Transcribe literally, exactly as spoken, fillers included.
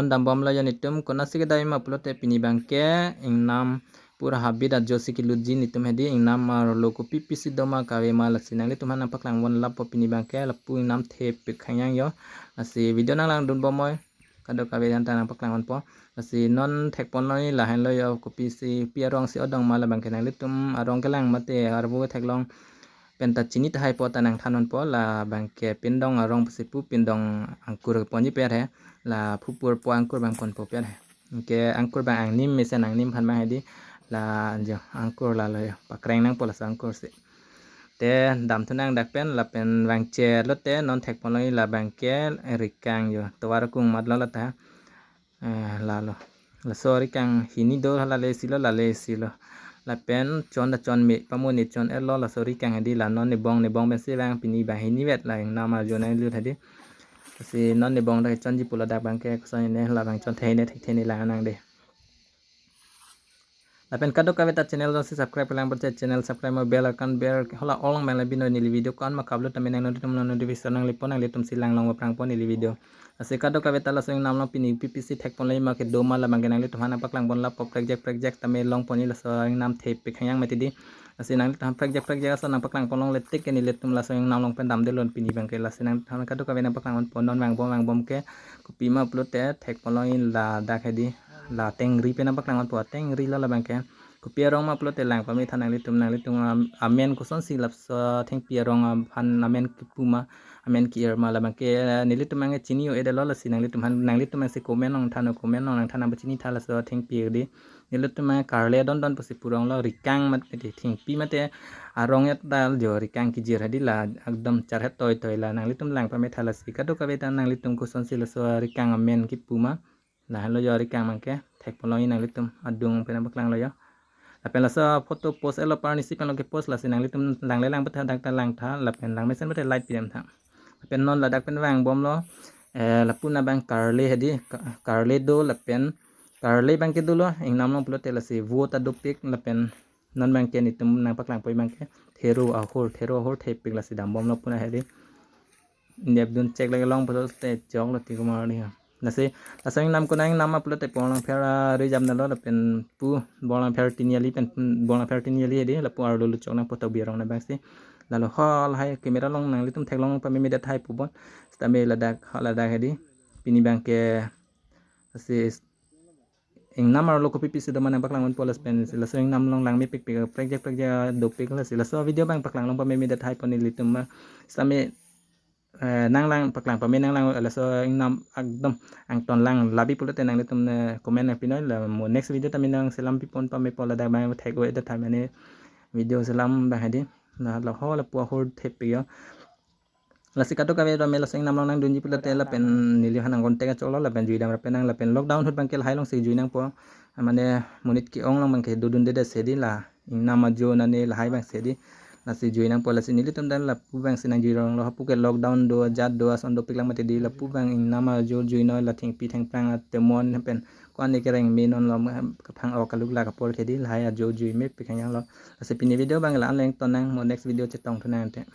Dambomlo yo nelitum, konatsi kedam ma pulote pini abangke ingnam pura habit ajo si kelutji nelitum hedi, ingnam arlo kopi pisi doma kave ma lasi nanglitum aphan nangpaklang ponlappo pini abangke, lapu ingnam thepik hangyang yo. Lasi video nanglangdun bomnoi, kadokave aphan ta nangpaklang ponpo. Lasi non thekponlongji lahenlo yo, kopisi pi arong si odong ma, la abangke nanglitum arong kelang mate arvo theklong pen ta chini tahai pu ta nangthan ponpo, la abangke pindong arong pusi pu, pindong angkur ponji per he, la phupur pu angkur abang ponpo per he. Anke angkur abang angnim mesen angnim aphan abang hedi, la jo angkur lalo yo, pakreng nangpo laso angkur si. Te damthu nang dak pen, lapen vangche lote non thekponlongji, la abangke rikang yo, tovar kung matlo lata. Eh, lalo. Laso rikang hini do, lale silo, lale silo. Lapen chon ta chon me pamuni chon erlo laso rikang hedi, la non nebong nebong pensi vang, pini abang hini vet la ingnam ajo nanglut hedi. Lasi non nebong ta chonji pulo dak abangke, koson ne la abang chon thene thek thene lang nang de. Lapen kadokave ta channel jongsi subscribe lang pute channel subscribe mo bell icon ber, hala all abang le binoi, neli video ko-an ma kapload tame nangtum notification nangle pon, nanglitum si langlong prang pon neli video. Lasi kadokave ta laso ingnam along pini kopi pisi thekponlongji ma, kedo ma, la abangke nanglitum aphan nangpaklang ponlappo, prekjak prekjak tame longponji laso ingnam thepik hangyang mati di. Lasi nanglitum aphan prekjak prekjak ason nangpaklang ponlongle tik ke nelitum laso ingnam along pen damdetlo pini abangke. Lasi nangtum aphan kadokave nangpaklang ponpo, non vangbom vangbom ke kopi ma pulote thekponlongji ladak hedi, la tengri pen nangpaklang ponpo, tengri lo la abangke. Kopi arong ma pulote lang pametha nanglitum, nanglitum am-, amen kosonsi laso thengpi arong aphan amen kipu ma, amen ki-er ma, la abangke nelitum abangke chini-o-edetlo, lasi nanglitum aphan, nanglitum aphansi comment nangthan, comment nangthan, nangpachini tha laso thengpi hedi. Nelitum abangke karle don don pusi puronglo, rikang mate thengpi mate arong ya dal jo rikang kijir hedi, la ekdom charhet toi toi, la nanglitum lang pametha. Lasi kadokave ta nanglitum kosonsi laso rikang amen kipu ma. Lahenlo yo rikang abangke, thekponlongji nanglitum adung pen nangpaklanglo yo. Lapen laso photo post etlo, parnisi pen lo kepost, lasi nanglitum langle lang pute dak ta langtha, lapen lang mesen pute like pidamtha. Lapen non ladak pen vangbomlo, eh, lapu na abang karle hedi, ka-, karle do, lapen karle abangke dolo ingnam along pulote, lasi vo ta dopik, lapen non abangke nelitum nangpaklang ponji abangke thero ahur, thero ahur thepik, lasi dambomlo puna hedi. Nepdun chek lagi long pulote choklo ti kumar di ha. Lasi laso ingnam konat ingnam ma pulote Bonglangpher, ah, rijap nalo, lapen pu Bonglangpher Tiniali pen, Bonglangpher Tiniali hedi, lapu arlo luchok nangpo tobi arong na abangsi. Lalo hol hai camera along nanglitum theklong pamemedet hai pu bon. Sitame ladak, ha ladak hedi. Pini abangke lasi ingnam arlo kopi pisi doma nangpaklang ponpo, lapen laso ingnam along lang mepik pik, prekjak prekjak dopik, lasi laso video abang paklang long pamemedet hai pon nelitum ma. Sitame, eh, nanglang paklang pame nanglang laso ingnam ekdom angton lang labi pulote nanglitum ne comment nangpinoi, la mo next video tame nangselam pipon pamepo, ladak abang thek-o-edet hai mane video selam abang hedi. La laho lapu ahur thepik yo. Lasi kadokave tame laso ingnam along nangdunji pulote lapen neliphan nang contact choklo, lapen jui dam rape nang, lapen lockdown ahut abangke lahai alongsi jui nangpo. Mane monit ke-ong along abangke dodundedet hedi, la ingnam ajo nane lahai abangsi hedi. Lasi jui nangpo, lasi nelitum dan lapu abangsi nangjui ronglo, hapu ke lockdown do, ajat do, ason dopik lang mati di, lapu abang ingnam ajo juinoi, la thengpi thengphrang atemon pen ko-an ne kereng me non lo, kaphang-ok kaluk lak apor ke di, lahai ajo jui mepik hangyang lo. Lasi pini video abang la-an le ington nang, mo next video chetongthu nang te.